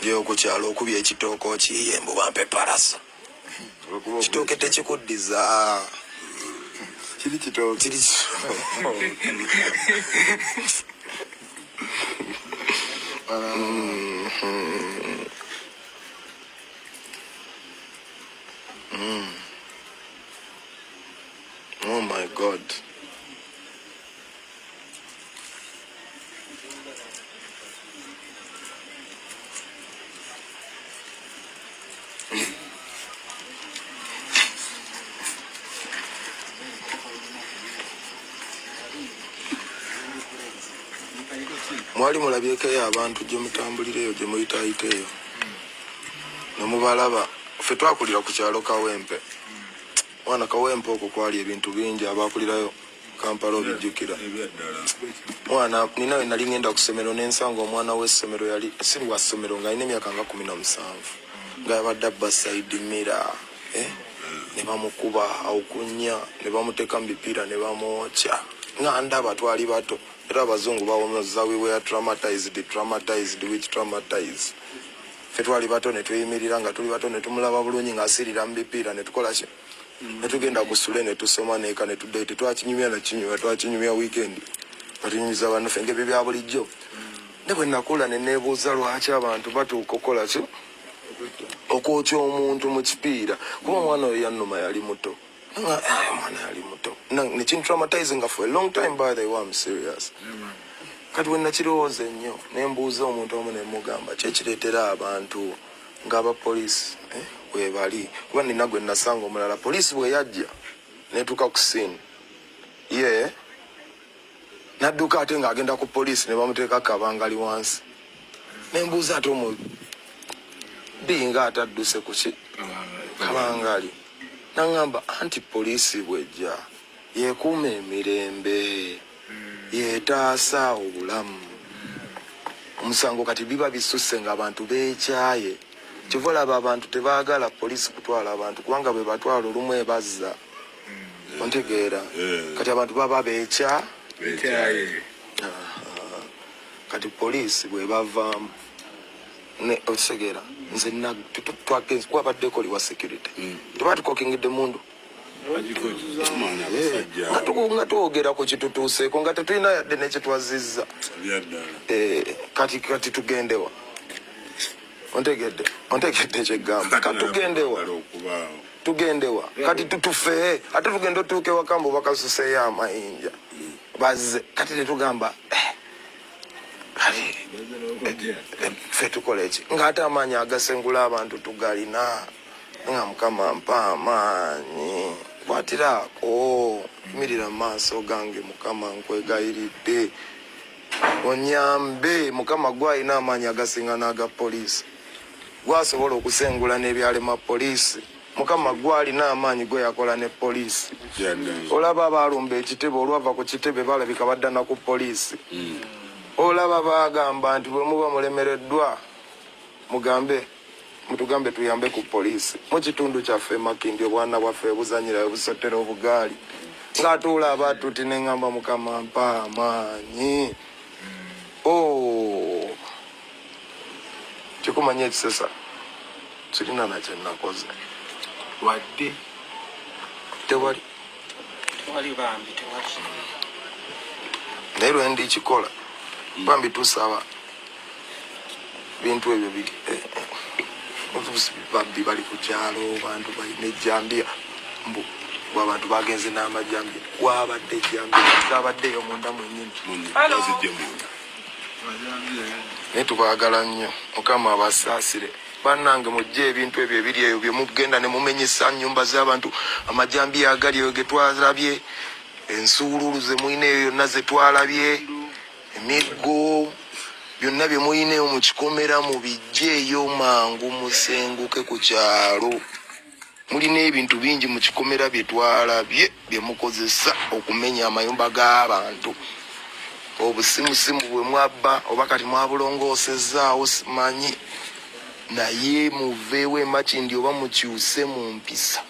Gyeyo ku kyalo okubye ekitooke okiyiye mbu bampe palaso. Kitooke tekikuddiza. Kiri kitooke. Kiri kitooke. Oh my God. Mwali mulabyeko eyo abantu gye mutambulira eyo gye muyitaayita eyo ne mubalaba. Ffe twakulira ku kyalo Kawempe. Mwana Kawempe okwo kwali ebintu bingi, abakulirayo Kampala obijjukira. Mwana nina we nali ngenda ku ssomero ne nsanga omwana w'essomero yali si wa ssomero ng'alina emyaka nga 17 nga yabadde abba sayidi mira eh? ne bamukuba awo ku nnya ne bamuteeka mu bipiira ne bamwokya nga ndaba twali bato era abazungu bawomoza we were traumatized traumatized which traumatized ffe twali bato ne tuyimirira nga tuli bato ne tumulaba bulungi ng'asiirira mu bipiira ne tukola ki ne tugenda ku sule ne tusoma neeka ne tuddayo tetwakinyumya nakinyumya twakinyumya weekend nga tunyumiza bannaffe ng'ebyo bya bulijjo ne bwe nakula ne neebuuza lwaki abantu batuuka okukola ki okwokya omuntu mu kipiira kuba omwana oyo yannuma yali muto ah, omwana yali muto nekintraumatizing for a long time. By the way, I'm serious. Kati bwe nakirowooza ennyo ne mbuuza omuntu omu ne mugamba kyekireetera abantu ng'abapoliisi eh, webali kuba nina gwe nasanga omulala poliisi bwe yajja netuuka ku scene ye nadduka ate ng'agenda ku poliisi ne bamuteeka kabangali wansi ne mbuuza ate omu binga atadduse ku ki kabangali naŋŋamba anti poliisi bwejja yekuuma emirembe yetaasa obulamu omusango kati biba bisusse nga abantu beekyaye kyova olaba abantu tebaagala poliisi kutwala abantu kubanga bwe batwala olumu ebazza ontegeera kati abantu baba beekya kati poliisi bwebavaamu okitegeera nze twabaddeko liwa security tebatukookingidde mundu nga twogera ku kitutuuseeko nga tetulina yadde nekitwazizza eh, kati kati tugendewa ontegedde ontegedde kyegamba kati tugendewa tugendewa kati tutufe ate tugenda otuuka ewaka mbu bakasuseeyo amayinja bazze kati netugamba eh, kati eh, ffe tukola eki ng'ate amaanyi agasengula abantu tugalina nga mukama mpa amaanyi kwatiraako yimirira mu maaso gange mukama nkwegayiridde onyambe mukama gwalina amaanyi agasinga n'aga poliisi gwasobola okusengula n'ebyalema poliisi mukama gwalina amaanyi gwe yakola ne poliisi olaba baalumba ekitebe olwava ku kitebe balabika baddana ku poliisi mm. olaba baagamba nti bwe muba mulemereddwa mugambe mutugambe tuyambe ku poliisi mu kitundu kyaffe Makindye obwana bwaffe obuzanyira obusotera obugaali ng'atuula abatuti ne ŋŋamba mukama mpa amaanyi oh. Kikumanya ekisesa sirina na kye nakoze wadde tewali tewali bambi tewali naye lwe ndikikola bambi tusaba bintu ebyo biri eh, eh, babbi bali ku kyalo bantu balina ejjambiya mbu abantu bagenze n'amajambiya wabadde ejjambiya zabadde eyo munda mwenyini naye tubaagala nnyo mukama abasaasire bannange mujje ebintu ebyo ebiri eyo byemugenda ne mumenyesa nyumba z'abantu amajambiya agali eyo getwalabye ensuululu ze mulina eyo yonna ze twalabye emiggo byonna bye mulina eyo mu kikomera mubijjeeyo mangu musenguke ku kyalo mulina ebintu bingi mu kikomera bye twalabye bye mukozesa okumenya amayumba g'abantu obusimusimu bwe mwabba oba kati mwabulongoosezaawo simanyi naye muveewo emakindi oba mukyuse mu mpisa.